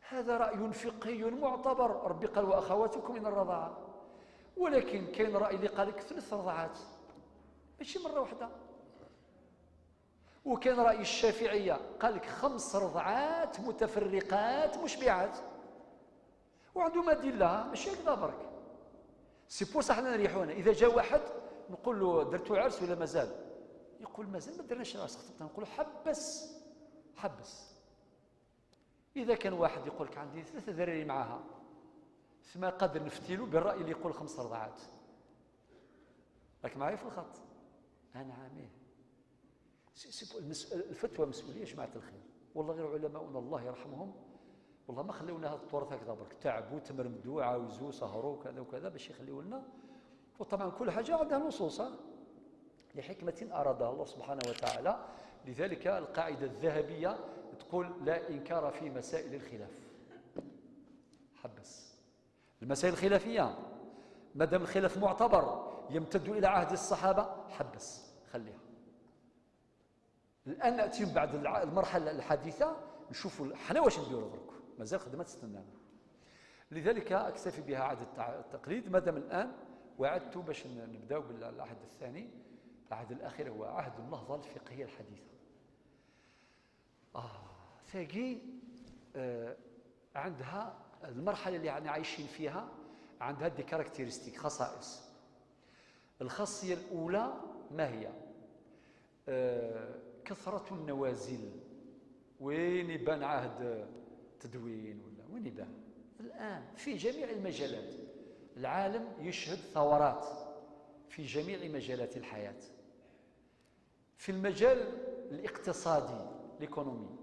هذا رأي فقهي معتبر، ربي قال وأخواتكم من الرضاعة. ولكن كاين رأي اللي قال لك 3 رضعات ماشي مرة واحدة، وكان رأي الشافعية قال لك 5 رضعات متفرقات مشبعات، وعندهم أدلة ماشي هكذا برك. c'est pour ça حنا نريحونا إذا جا واحد نقول له درتو عرس ولا مازال؟ يقول مازال ما درناش عرس، خطبتنا. نقول له حبس حبس. إذا كان واحد يقول لك عندي 3 ذراري معاها، ثم قادر نفتيلو بالرأي اللي يقول 5 رضعات. راك معايا في الخط؟ أنا عامية. الفتوى مسؤولية جماعة الخير. والله غير علماؤنا الله يرحمهم والله ما خلونا هذا التراث هكذا برك، تعبوا تمرمدوا عاوزوا سهروا كذا وكذا باش يخليوا لنا. وطبعا كل حاجة عندها نصوص لحكمة أرادها الله سبحانه وتعالى. لذلك القاعدة الذهبية تقول لا إنكار في مسائل الخلاف. حبس المسائل الخلافية ما دام الخلاف معتبر يمتد إلى عهد الصحابة، حبس خليها. الآن نأتي بعد المرحلة الحديثة نشوفوا حنا واش نديروا درك، مازال خدمة تستنانا. لذلك أكتفي بها عهد التقليد ما دام الآن وعدت باش نبداو بالعهد الثاني. العهد الأخير هو عهد النهضة الفقهية الحديثة. ثاقي عندها المرحلة اللي احنا عايشين فيها عندها des caractéristiques، خصائص. الخاصية الأولى ما هي؟ كثرة النوازل. وين يبان عهد تدوين ولا وين يبان؟ الآن في جميع المجالات العالم يشهد ثورات في جميع مجالات الحياة. في المجال الاقتصادي l'économie،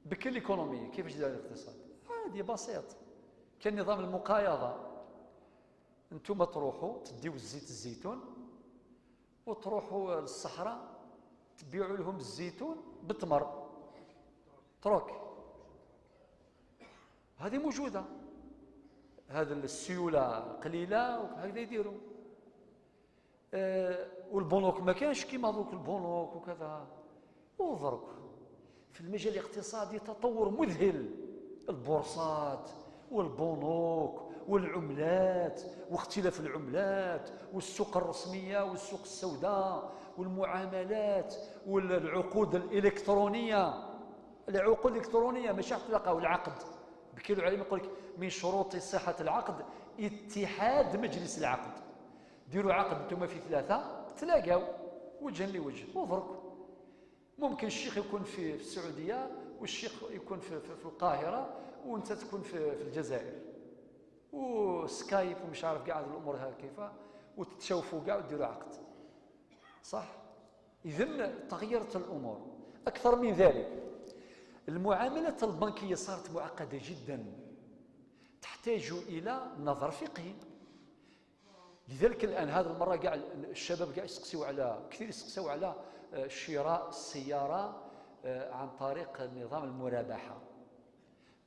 بكل l'économie كيفاش دار الاقتصاد؟ عادي بسيط، كان نظام المقايضة، انتم تروحوا تديو الزيت الزيتون وتروحوا للصحراء تبيعوا لهم الزيتون بالتمر troc، هذه موجودة، هذا السيولة قليلة وهكذا يديروا. والبنوك ما كانش كيما دوك البنوك وكذا. وضرك في المجال الاقتصادي تطور مذهل، البورصات والبنوك والعملات واختلاف العملات والسوق الرسمية والسوق السوداء والمعاملات والعقود الإلكترونية. العقود الإلكترونية ماشي تلقاو العقد، بكل العلم يقول لك من شروط صحة العقد اتحاد مجلس العقد. ديروا عقد انتم في 3 تلاقاو وجها لوجه. وضرك ممكن الشيخ يكون في السعودية والشيخ يكون في القاهرة وانت تكون في الجزائر، وسكايب ومش عارف كاع هذه الامور كيف، وتتشوفوا كاع وديروا عقد، صح؟ اذا تغيرت الامور. اكثر من ذلك المعاملة البنكية صارت معقدة جدا، تحتاج الى نظر فقهي. لذلك الان هذه المرة كاع الشباب كاع يسقسيو على، كثير يسقسيو على شراء السيارة عن طريق نظام المرابحه.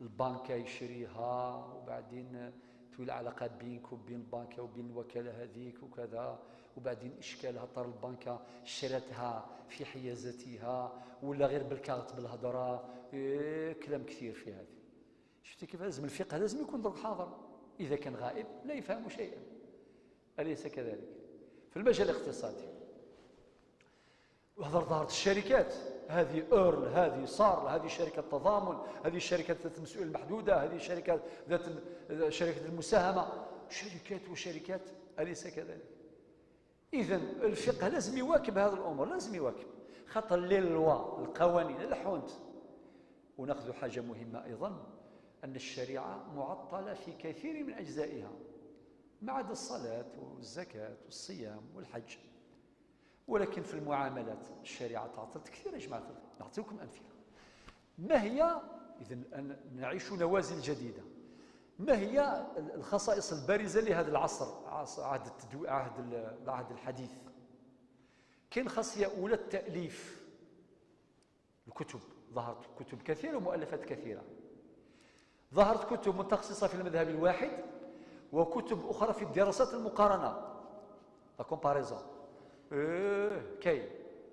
البنكه يشريها وبعدين تولي علاقة بينك وبين البنكه وبين الوكالة هذيك وكذا، وبعدين اشكالها طار البنكه شرتها في حيازتها ولا غير بالكاغط بالهضره، إيه كلام كثير في هذه. شفتي كيف لازم الفقه لازم يكون درك حاضر، اذا كان غائب لا يفهم شيئا، اليس كذلك؟ في المجال الاقتصادي ظهرت الشركات، هذه EURL، هذه SARL، هذه شركة تضامن، هذه شركة ذات المسؤولية المحدودة، هذه شركة ذات شركة المساهمة، شركات وشركات، أليس كذلك؟ إذا الفقه لازم يواكب هذه الأمور، لازم يواكب، خاطر les lois القوانين الحونت. وناخذ حاجة مهمة أيضا، أن الشريعة معطلة في كثير من أجزائها، ما عدا الصلاة والزكاة والصيام والحج، ولكن في المعاملات الشريعة تعطلت كثير يا جماعة. نعطيكم أمثلة. ما هي إذن نعيش نوازل جديدة، ما هي الخصائص البارزة لهذا العصر، عهد العهد الحديث؟ كاين خاصية أولى، التأليف، الكتب، ظهرت كتب كثيرة ومؤلفات كثيرة، ظهرت كتب متخصصة في المذهب الواحد وكتب أخرى في الدراسات المقارنة، la comparaison، كاين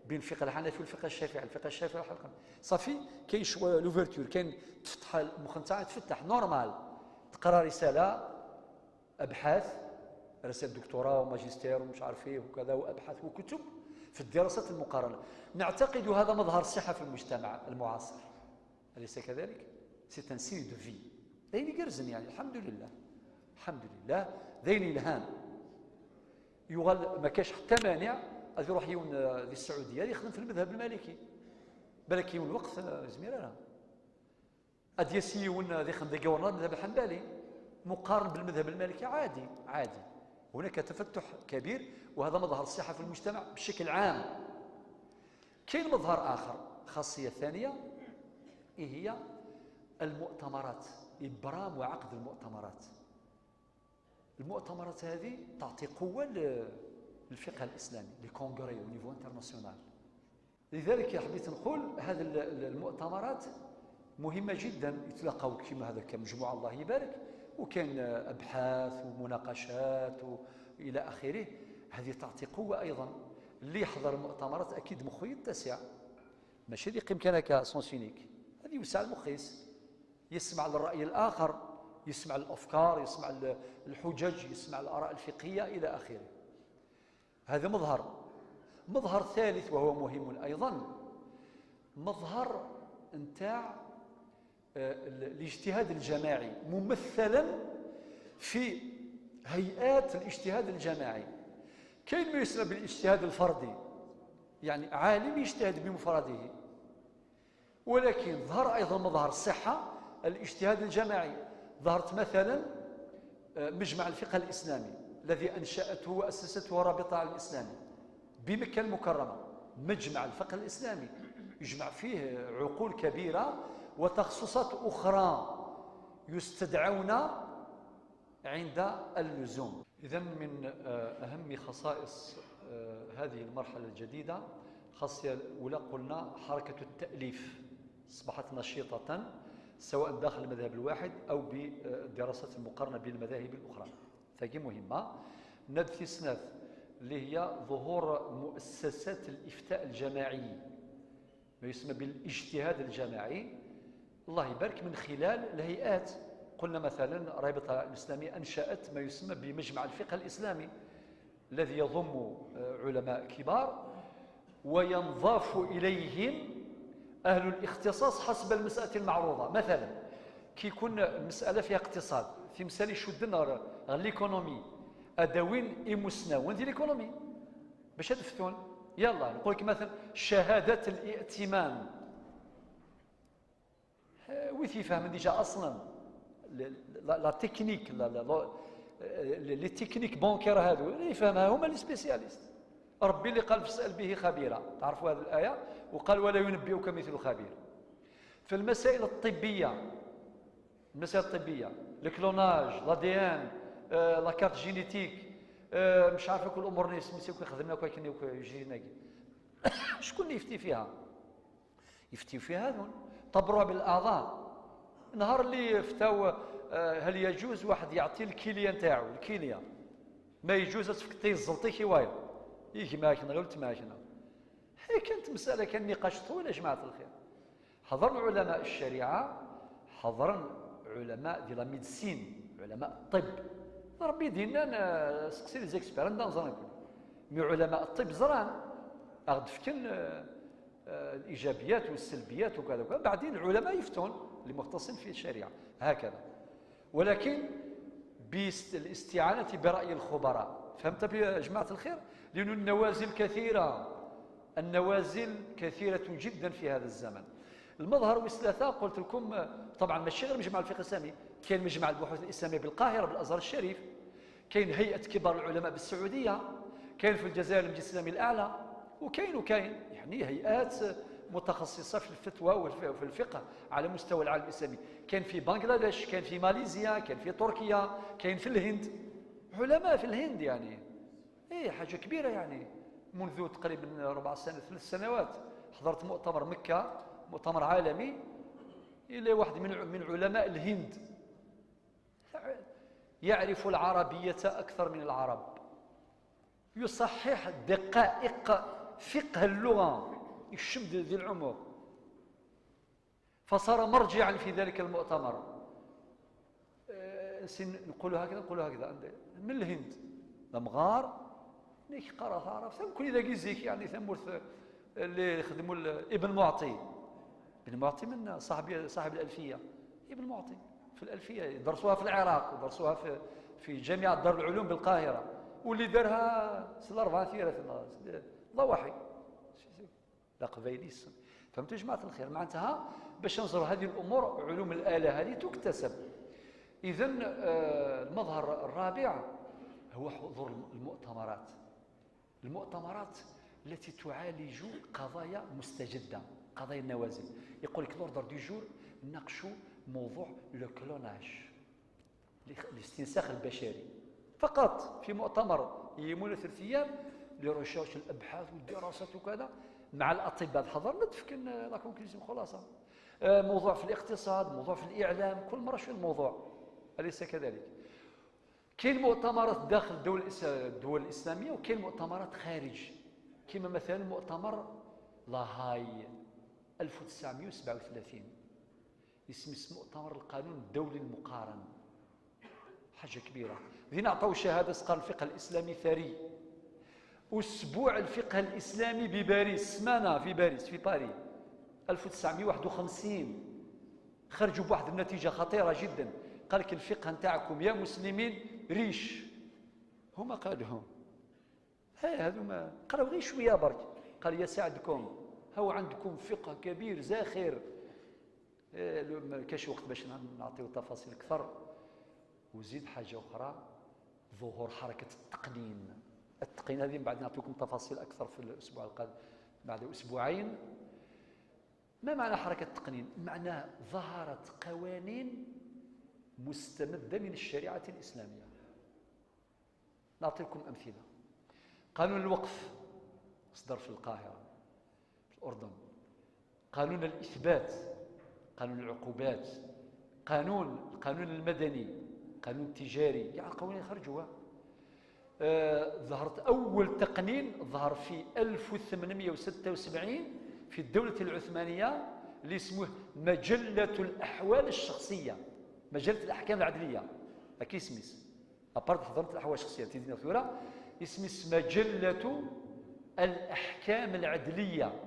بين الفقه الحنفي والفقه الشافعي، الفقه الشافعي والفقه، صافي كاين شوية l'ouverture، كاين تفتح المخ نتاعك، تفتح normal، تقرا رسالة، ابحاث، رسائل دكتوراه وماجستير ومش عارف ايه وكذا، وابحاث وكتب في الدراسات المقارنة. نعتقد هذا مظهر الصحة في المجتمع المعاصر، اليس كذلك؟ c'est un signe de vie، ذيني قرزن يعني، الحمد لله، الحمد لله، ذيني الهام يغل ما كاش حتى مانع غادي يروح يون للسعودية يخدم في المذهب المالكي، بالك يون الوقت زمير اد يسيون يخدم دي المذهب الحنبلي مقارن بالمذهب المالكي، عادي عادي. هناك تفتح كبير، وهذا مظهر الصحة في المجتمع بشكل عام. كاين مظهر آخر، خاصية ثانية، إيه هي؟ المؤتمرات، إبرام وعقد المؤتمرات. المؤتمرات هذه تعطي قوة للفقه الإسلامي، les congrès au niveau international. لذلك حبيت نقول هذه المؤتمرات مهمة جدا، يتلاقوا كما هذا كمجموعة الله يبارك، وكان أبحاث ومناقشات إلى آخره. هذه تعطي قوة أيضا. اللي يحضر المؤتمرات أكيد مخه يتسع، ماشي اللي يقيم كان à sens unique، هذه يوسع المخيس، يسمع للرأي الآخر، يسمع الأفكار، يسمع الحجج، يسمع الآراء الفقهية إلى آخره. هذا مظهر. مظهر ثالث وهو مهم أيضا، مظهر نتاع الاجتهاد الجماعي، ممثلا في هيئات الاجتهاد الجماعي. كاين ما يسمى بالاجتهاد الفردي، يعني عالم يجتهد بمفرده، ولكن ظهر أيضا مظهر الصحة الاجتهاد الجماعي. ظهرت مثلا مجمع الفقه الإسلامي الذي أنشأته وأسسته رابطة الإسلامي بمكة المكرمة. مجمع الفقه الإسلامي يجمع فيه عقول كبيرة وتخصصات أخرى يستدعون عند اللزوم. إذن من أهم خصائص هذه المرحلة الجديدة، خاصية الأولى قلنا حركة التأليف أصبحت نشيطة سواء داخل المذهب الواحد أو بدراسة المقارنة بين المذاهب الأخرى، فهي مهمة. نبث سناث اللي هي ظهور مؤسسات الإفتاء الجماعي، ما يسمى بالاجتهاد الجماعي، الله يبارك، من خلال الهيئات. قلنا مثلا الرابطة الإسلامية أنشأت ما يسمى بمجمع الفقه الإسلامي الذي يضم علماء كبار وينضاف إليهم أهل الاختصاص حسب المسألة المعروضة. مثلا كي يكون المسألة فيها اقتصاد، في مسألة يشد l'économie، أداوين إمسنا ذي l'économie باش تفتون. يلا نقول لك مثلا شهادة الائتمان، ويث يفهم déjà اصلا la technique، les techniques bancaires هادو اللي يفهمها هما les spécialistes. ربي اللي قال فاسأل به خبيرا، تعرفوا هذه الآية، وقال ولا ينبئك مثل خبير. في المسائل الطبية، المسائل الطبية، ال clonage، l'ADN، la carte génétique، مش عارفه كل الامور اللي سميتو خدمنا كي جينا، شكون اللي يفتي فيها؟ يفتي فيها هذون تبرع بالاعضاء. نهار اللي فتاو هل يجوز واحد يعطي الكلية نتاعو، الكلية ما يجوز تفك الزلطي كي وايل. يجي معك غير معك. هي كانت مسألة، كان نقاش طويل يا جماعة الخير. حضر علماء الشريعة، حضر علماء ديال la médecine، علماء الطب. ربي دينا سقسي les experts عندنا mais علماء الطب زران أغد فكن الايجابيات والسلبيات وكذا وكذا. بعدين العلماء يفتون اللي مختصين في الشريعة هكذا، ولكن بالاستعانه براي الخبراء. فهمت يا جماعة الخير؟ لأن النوازل كثيره، النوازل كثيرة جدا في هذا الزمن. المظهر والثلاثة قلت لكم طبعا ماشي غير مجمع الفقه الاسلامي، كاين مجمع البحوث الاسلامية بالقاهره، بالازهر الشريف، كاين هيئة كبار العلماء بالسعوديه، كاين في الجزائر المجلس الاسلامي الاعلى، وكاين يعني هيئات متخصصة في الفتوى وفي الفقه على مستوى العالم الاسلامي. كاين في بنغلاديش، كاين في ماليزيا، كاين في تركيا، كاين في الهند، علماء في الهند، يعني ايه حاجة كبيره. يعني منذ تقريبا 4 سنوات، 3 سنوات، حضرت مؤتمر مكه، مؤتمر عالمي، الى واحد من علماء الهند يعرف العربية اكثر من العرب، يصحح دقائق فقه اللغه، الشمد ذي العمق، فصار مرجعا في ذلك المؤتمر. نقول هكذا، نقول هكذا، من الهند لمغار نيك قرا عرف ثم كل ذاك زيك، يعني ثمورث اللي خدموا ابن معطي، ابن معطي من صاحب الألفية، ابن معطي في الألفية درسوها في العراق ودرسوها في جامعة دار العلوم بالقاهرة، واللي دارها سي الأربعة ثلاث ضواحي لا قبايليس. فهمتوا جماعة الخير؟ معناتها باش ننظر هذه الأمور، علوم الآلة هذه تكتسب. إذا المظهر الرابع هو حضور المؤتمرات، المؤتمرات التي تعالج قضايا مستجدة، قضايا النوازل. يقول لك l'ordre du jour ناقشوا موضوع le clonage، الاستنساخ البشري، فقط في مؤتمر يمول 3 ايام les recherches، الابحاث والدراسات وكذا مع الاطباء. حضرنا تفكن la conclusion، خلاصه. موضوع في الاقتصاد، موضوع في الاعلام، كل مرة شو الموضوع، اليس كذلك؟ كاين مؤتمرات داخل الدول الاسلامية وكاين مؤتمرات خارج، كما مثلا مؤتمر لاهاي 1937، اسم مؤتمر القانون الدولي المقارن، حاجة كبيره. ذين عطاو شهادة قال الفقه الاسلامي ثري. اسبوع الفقه الاسلامي بباريس، سمانه في باريس، في باري 1951، خرجوا بواحد النتيجة خطيرة جدا. قال لك الفقه نتاعكم يا مسلمين riche. هما قالوا هاي هذو ما قالوا غير شوية برك، قال يا سعدكم، هو عندكم فقه كبير زاخر. إيه، ما كاش وقت باش نعطيو تفاصيل اكثر. وزيد حاجة اخرى، ظهور حركة التقنين. التقنين هذه من بعد نعطيكم تفاصيل اكثر في الاسبوع القادم، بعد اسبوعين. ما معنى حركة التقنين؟ معناه ظهرت قوانين مستمدة من الشريعة الاسلاميه. نعطيكم امثله: قانون الوقف صدر في القاهره، في الاردن، قانون الاثبات، قانون العقوبات، القانون المدني، قانون التجاري، يعني القوانين خرجوها. ظهرت أول تقنين ظهر في 1876 في الدولة العثمانية اللي اسمه مجلة الأحوال الشخصية، مجلة الأحكام العدلية، هكي اسميس، à part حضرت الأحوال الشخصية تيدينا ثورة، اسميس مجلة الأحكام العدلية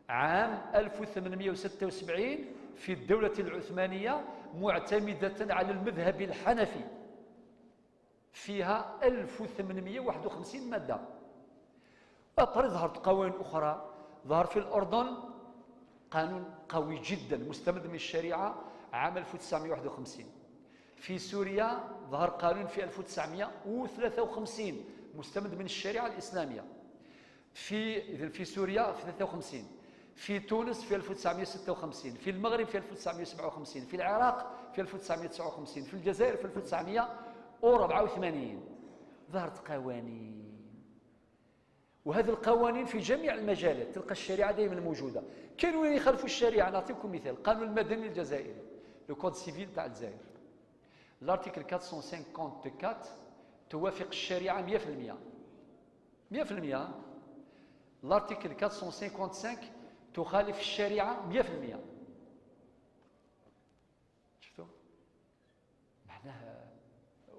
عام 1876 في الدولة العثمانية، معتمدة على المذهب الحنفي، فيها 1851 مادة. après ظهرت قوانين أخرى. ظهر في الأردن قانون قوي جدا مستمد من الشريعة عام 1951. في سوريا ظهر قانون في 1953 مستمد من الشريعة الإسلامية. في سوريا في 53، في تونس في 1956، في المغرب في 1957، في العراق في 1959، في الجزائر في 1984 ظهرت قوانين. وهذه القوانين في جميع المجالات تلقى الشريعة دائما موجوده. كانوا يخالفوا الشريعه. نعطيكم مثال: القانون المدني الجزائري، le code civil تاع الجزائر، l'article 454 توافق الشريعة 100%. 100%. L'article 455 تخالف الشريعة 100%. شفتوا؟ معناها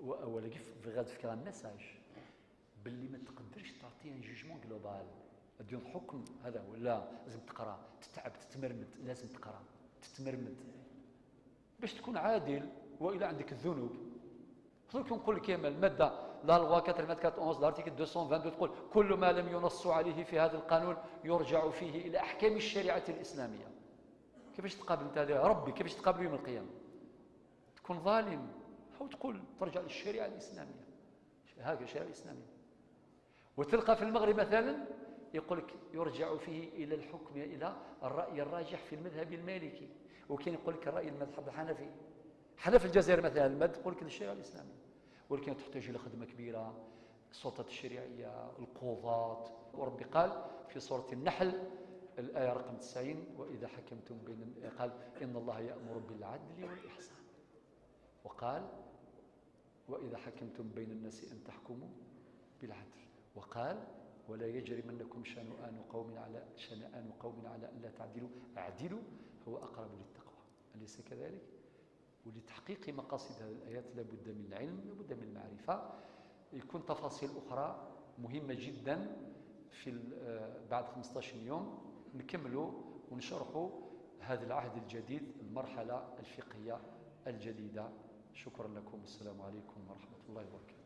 ولا كيف غاد فكرة message باللي ما تقدرش تعطي un jugement global دون حكم هذا، ولا لازم تقرا، تتعب، تتمرمد، لازم تقرا، تتمرمد باش تكون عادل، والى عندك الذنوب. درك نقول لك المادة la loi 84 l'article 222 تقول: كل ما لم ينص عليه في هذا القانون يرجع فيه الى احكام الشريعة الاسلاميه. كيفاش تقابل انت هذا ربي؟ كيفاش تقابل يوم القيامة تكون ظالم او تقول ترجع للشريعة الاسلاميه؟ هكذا الشريعة الاسلاميه. وتلقى في المغرب مثلا يقول لك يرجع فيه الى الحكم، الى الراي الراجح في المذهب المالكي، وكاين يقول لك الراي المذهب الحنفي. حنا في الجزائر مثلا المد تقول لك الشريعة الاسلاميه، ولكن تحتاج الى خدمة كبيره، السلطات الشريعيه، القضاة. وربي قال في سورة النحل الايه رقم 90: واذا حكمتم بين، قال: ان الله يامر بالعدل والاحسان، وقال: واذا حكمتم بين الناس ان تحكموا بالعدل، وقال: ولا يجرمنكم شنآن قوم على ألا تعدلوا، اعدلوا هو أقرب للتقوى. أليس كذلك؟ ولتحقيق مقاصد هذه الآيات لابد من العلم، لابد من المعرفة. يكون تفاصيل أخرى مهمة جدا في بعد 15 يوم نكملوا ونشرحوا هذا العهد الجديد، المرحلة الفقهية الجديدة. شكرا لكم، والسلام عليكم ورحمة الله وبركاته.